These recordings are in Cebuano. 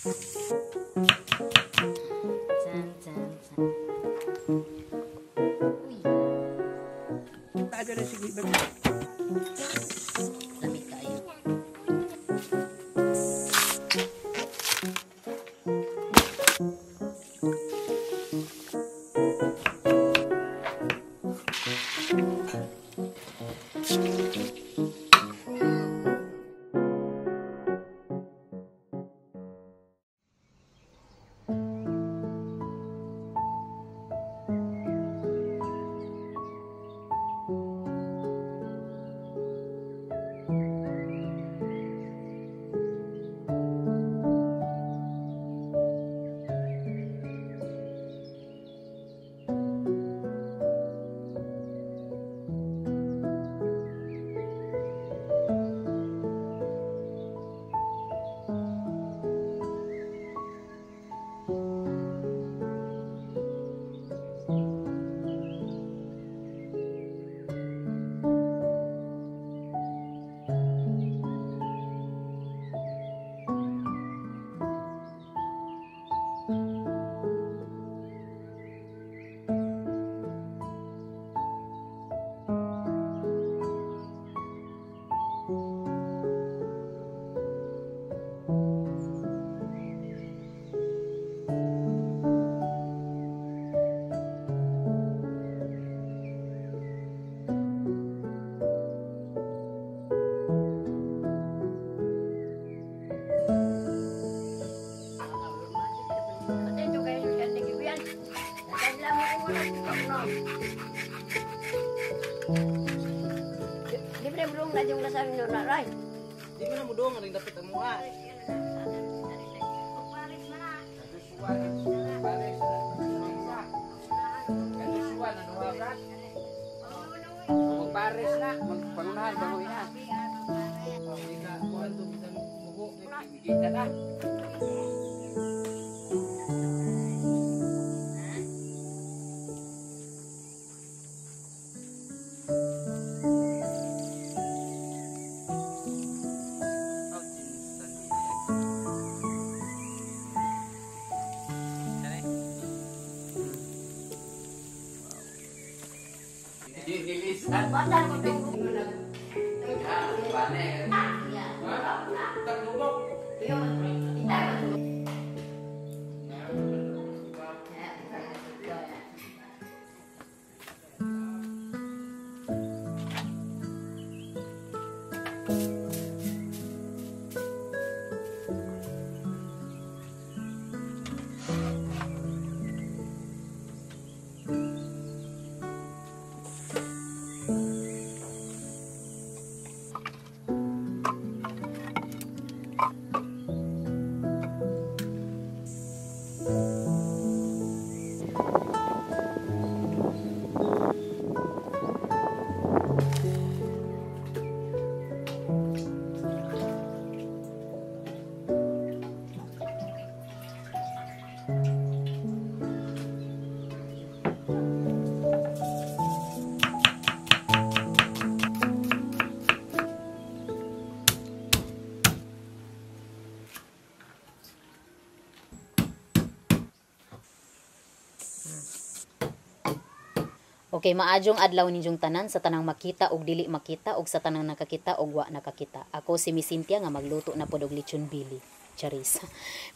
Tan, tan, tan. Uy, Ada na sige ba? lamig kaayo. Libre mo na yung lasang no na ray. Di mo na mo dong ring dapat ang muha. Pares na, magpangunahan, banguhin na. Hindi ka, kuhan to, bisan mugo, kita na. Bata ko dong. Okay, maadjong adlaw ninyong tanan sa tanang makita og dili makita og sa tanang nakakita og wa nakakita. Ako si Miss Cynthia nga magluto na pod og lechon bili. Charis.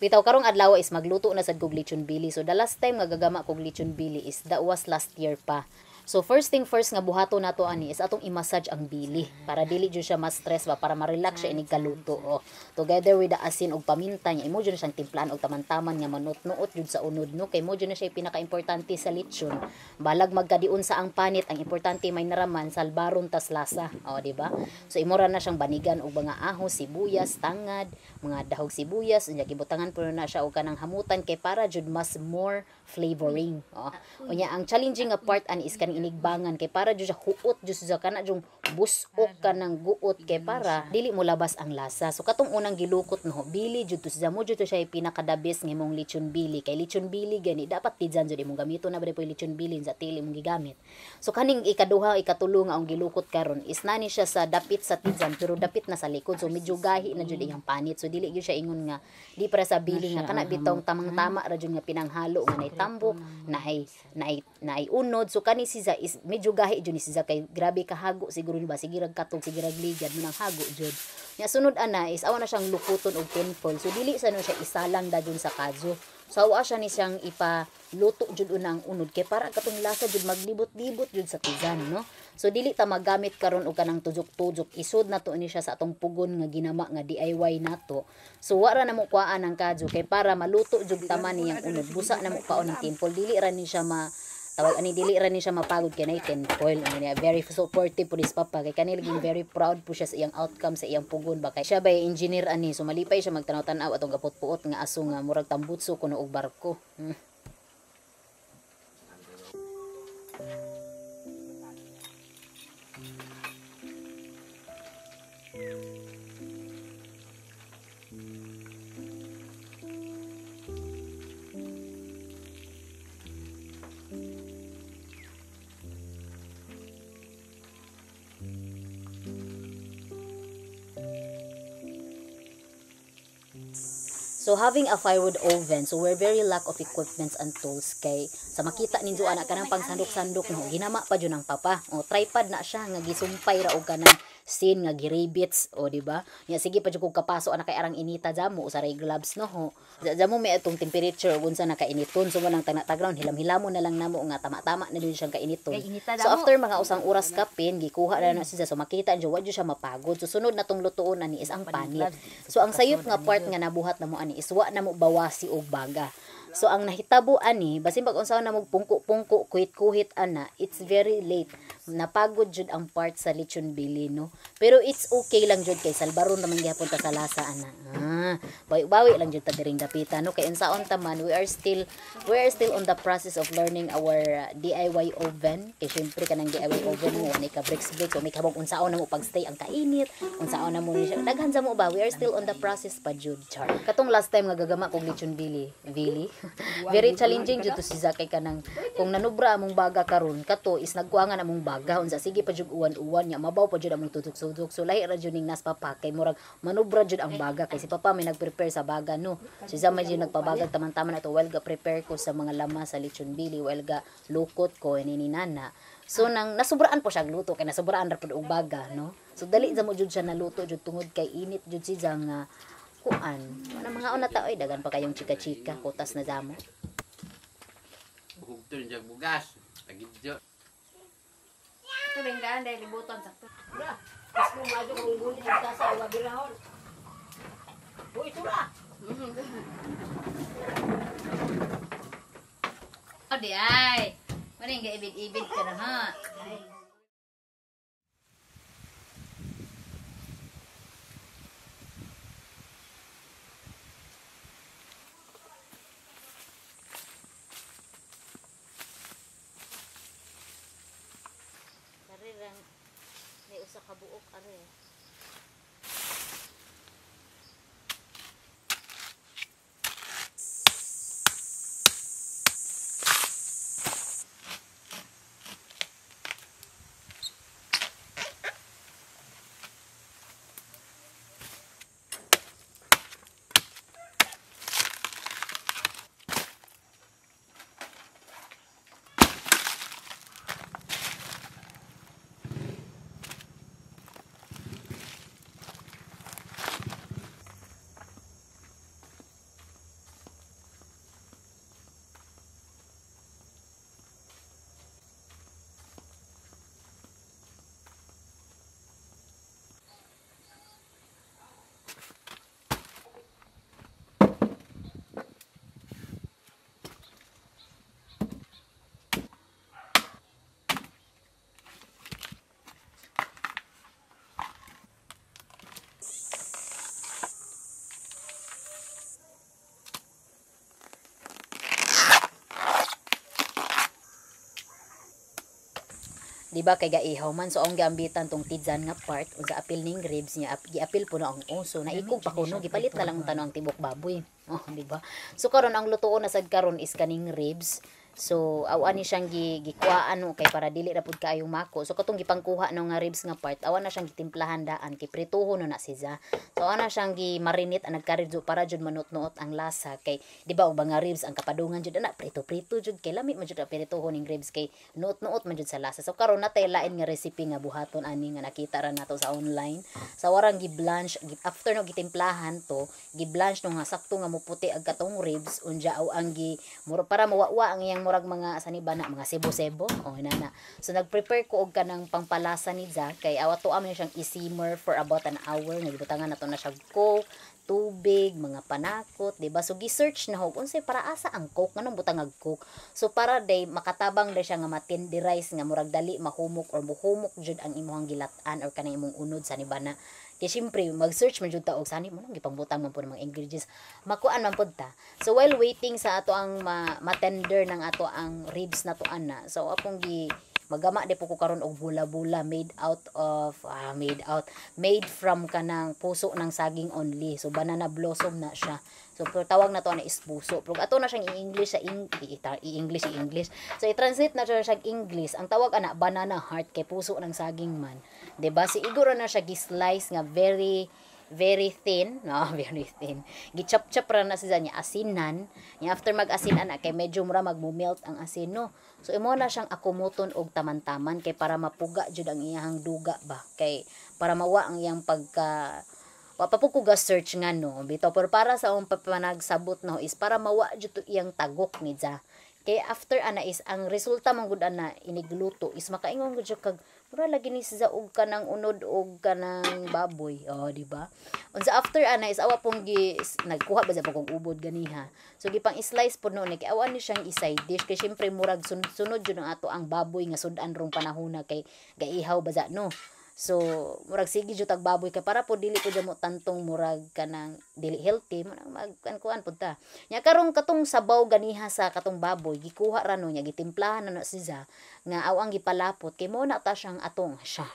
Bitaw karong adlaw is magluto na sad kog lechon bili. So the last time nga gagama kog lechon bili is that was last year pa. So first thing first nga buhato nato ani is atong i-massage ang bili para dili jud siya ma-stress ba, para ma-relax siya inig kaluto. Oh. Together with the asin og paminta niya, imo jud na siyang timplaan og taman-taman nga manutnuot jud sa unod, no, kay mo jud na siya pinaka-importante sa lechon. Balag magkadiun sa ang panit, ang importante may naraman salbaron tas lasa. Oh, di ba? So imo ra na siyang banigan og mga ahos, sibuyas, tangad, mga dahog sibuyas, unya gibutangan puno na siya og kanang hamutan kay para jud mas more flavoring. Oh. Unya ang challenging nga part ani is kaning ning inigbangan kay para jud siya huot jud siya kana jung busok kanang guot kay para dili mo labas ang lasa. So katong unang gilukot no, bili jud to siya mo jud to siya pinaka the best nga imong lechon bili kay lechon bili gani dapat tijan jud imong gamito na ba po lechon bili sa tili imong gigamit. So kaning ikaduha ikatulo nga ang gilukot karon is nani siya sa dapit sa tijan pero dapit na sa likod, so medyo gahi na jud iyang panit. So dili gyud siya ingon nga di para sa bili nga kana bitong tamang-tama ra jud nga pinanghalo nga nay tambok, naay unod. So kani siya is medyo gahi jud ni siya kay grabe kahago siguro ni ba, sige rag katog, sige rag ligad mo nang hago jud. Nya sunod ana is awa na siyang lukuton og tinfoil. So dili sa no siya isalang dajon sa kadyo. So awa siya ni siyang ipaluto jud una ang unod kay para katong lasa jud maglibot-libot jud sa tijan, no. So dili ta magamit karon og kanang tujok-tujok, isod na to ni siya sa atong pugon nga ginama nga DIY nato. So wa ra na mo kuhaan ang kadyo kay para maluto jud tama niyang unod. Busa na mo kaon ang tinfoil, dili ra ni siya ma tawag ani dili ra ni siya mapagod kay nay tinfoil. Ano niya, very supportive po ni papa kay kanil ging very proud po siya sa iyang outcome sa iyang pugon ba kay siya ba engineer ani, so malipay siya magtanaw-tanaw atong gapot-puot nga aso nga murag tambutso kuno og barko. So having a firewood oven, so we're very lack of equipments and tools kay sa makita ninyo anak kanang pangsandok-sandok no, ginama pa jud ang papa. O tripod na siya nga gisumpay ra og kanang sin nga giribits, o di ba? Nya sige pa jud kog kapaso anak kay arang inita jamo usaray gloves no ho. Jamo may atong temperature ug unsa na kainiton, so walang tagna-taground hilam-hilamo na lang namo nga tama-tama na jud siyang kainiton. So after mga usang oras kapin gikuha na na siya, so makita jud wa jud siya mapagod. So sunod na tong lutuon ani is ang panit. So ang sayop nga part nga nabuhat namo ani is wa na mo bawasi og baga. So ang nahitabo ani basin pag unsa na mo pungko-pungko kuhit-kuhit ana, it's very late. Napagod jud ang part sa lechon bili no. Pero it's okay lang jud kay salbaron naman gihapon ta sa lasa ana. Bawi-bawi lang jud ta diring dapita no kay unsaon ta man, we are still on the process of learning our DIY oven. Kay syempre kanang DIY oven mo ani ka bricks bricks, so may kabog unsaon na mo pagstay ang kainit, unsaon na mo ni siya. Daghan sa mo ba, we are still on the process pa jud. Char. Katong last time nga gagama kog lechon bili, bili. Very challenging jud to si Zakay kanang kung nanubra among baga karon kato is nagkuangan among baga unsa sige pa jud uwan-uwan nya mabaw pa jud among tudok-tudok, so lahi ra jud ning nas papa kay murag manubra jud ang baga kay si papa may nagprepare sa baga no. Si Zama jud nagpabagag taman-taman ato while ga prepare ko sa mga lama sa lechon bili, while ga lukot ko ni nana. So nang nasubraan po siya luto kay nasubraan ra pud og baga no. So dali za mo jud siya naluto jud tungod kay init jud si Zang nga kuan. Wala mga una ta oy dagan pa kayong chika-chika kutas na damo. Bugton jag bugas. Tagidyo. Tubing daan dahil libutan sakto. Bra, ismo madyo kung gunit ang tasa o wabirahon. Uy, tura! O di ay. Maning gaibid-ibid ka na ha. Karirang may usa ka buok are. Di ba kay gaihaw man, so ang giambitan tong tidzan nga part unsa apil ning ribs niya, giapil po na ang oso naikog pa kuno, gipalit na lang ang tibok baboy. Oh, di ba? So karon ang lutuon na sad karon is kaning ribs. So awa ni siyang gikuhaan no kay para dili ra pud kaayong mako. So katong gipangkuha no nga ribs nga part, awa na siyang gitimplahan daan kay prituhon no na siya. So awa na siyang gi-marinate ang nagkaridyo para jud manutnuot ang lasa kay di ba ubang nga ribs ang kapadungan jud ana prito-prito jud kay lami man jud ang prituhon ning ribs kay nuot-nuot man jud sa lasa. So karon natay lain nga recipe nga buhaton ani nga nakita ra nato sa online. Sa warang gi-blanch after no gitimplahan to, gi-blanch no nga sakto nga moputi ag katong ribs unja aw ang gi para mawawa ang iyang murag mga sani ba na mga sebo-sebo oh nana. So nagprepare ko og kanang pangpalasa ni Za kay awa to amin siyang i-simmer for about an hour. Nagbutangan nato na siya coke, tubig, mga panakot, di ba? So gi-search na ho unsay para asa ang coke, nganong butang ag coke. So para day makatabang day siya nga matenderize nga murag dali mahumok or muhumok jud ang imong gilat-an or kanang imong unod sani ba na. Kay syempre mag-search man jud ta og sani mo nang gipangbutang man pud ng mga ingredients, makuan man pud ta. So while waiting sa ato ang matender ng ato ang ribs na to ana, so apong gi magama di po ko karon og bula-bula made out of made from kanang puso ng saging only. So banana blossom na siya. So pero tawag na to ana is puso. Pero ato na siyang i-English sa i-English i-English. So i-translate na siya English. Ang tawag ana banana heart kay puso ng saging man. 'Di ba? Si iguro na siya gi-slice nga very very thin, no, very thin. Gi-chop-chop ra na siya niya asinan. Nya after mag-asin ana kay medyo mura magmo-melt ang asin no. So imo na siyang akumuton og taman-taman kay para mapuga jud ang iyang duga ba, kay para mawa ang iyang pagka wa pa po ko ga search nga no bitaw, pero para sa akong panagsabot no is para mawa jud to iyang tagok ni ja. Kay after ana is ang resulta man gud ana inigluto is makaingon gud siya kag mura lagi ni siya og kanang unod og kanang baboy. Oh, di ba? Unsa after ana is awa pong gi nagkuha ba sa pagkong ubod ganiha. So gipang slice po noon kay awa ni siyang i-side dish kay syempre murag sunod-sunod jud ang ato ang baboy nga sudan rong panahona kay gaihaw ba za no. So murag sige jud tag baboy kay para po dili ko jud mo tantong murag kanang dili healthy mo nang magkuan pud ta. Nya karong katong sabaw ganiha sa katong baboy gikuha ra no nya gitimplahan na siya nga aw ang gipalapot kay mo na ta siyang atong siya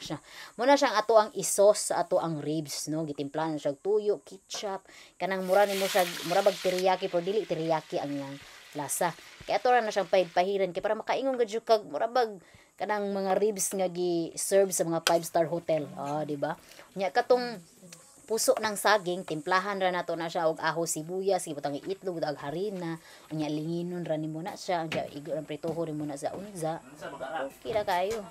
mo na siyang ato ang isos sa ato ang ribs no, gitimplahan siya tuyo, ketchup, kanang mura nimo siya mura bag teriyaki pero dili teriyaki ang iyang lasa. Kay ato ra na siyang pahid-pahiran kay para makaingon gud kag mura bag kanang mga ribs nga gi-serve sa mga 5-star hotel. Ah, di ba? Nya katong puso ng saging, timplahan ra nato na siya og aho, sibuyas, gibutang itlog, og harina, unya linginon ra nimo na siya, unya igo ra prituho nimo na sa unza. Okay ra kayo.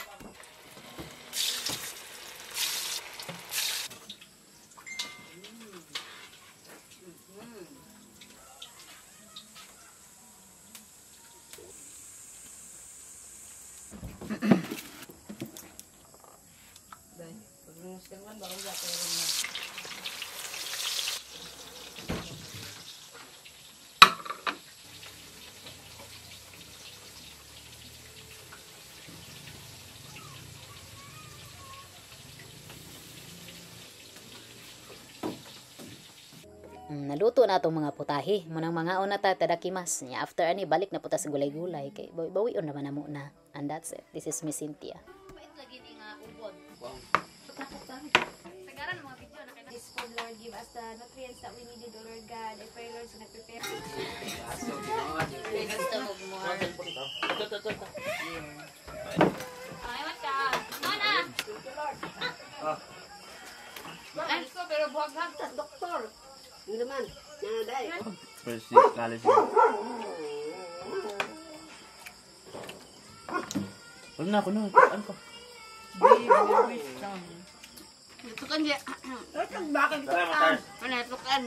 Naluto na atong mga putahe. Munang mga una ta tadakimas. Nya after ani balik na puta sa gulay-gulay kay bawi-bawion naman na muna. And that's it. This is Miss Cynthia. This food, Lord, give us the nutrients that we needed, O Lord God. I pray, Lord, so nag-prepare. Doktor. Ano naman? Nangaday. First year college. Wala na ako na. Ano pa? Tukan dia. Mana tukan?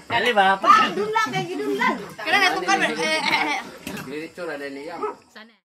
Dali ba? Kena tukan. Diretso ra niya. Sana.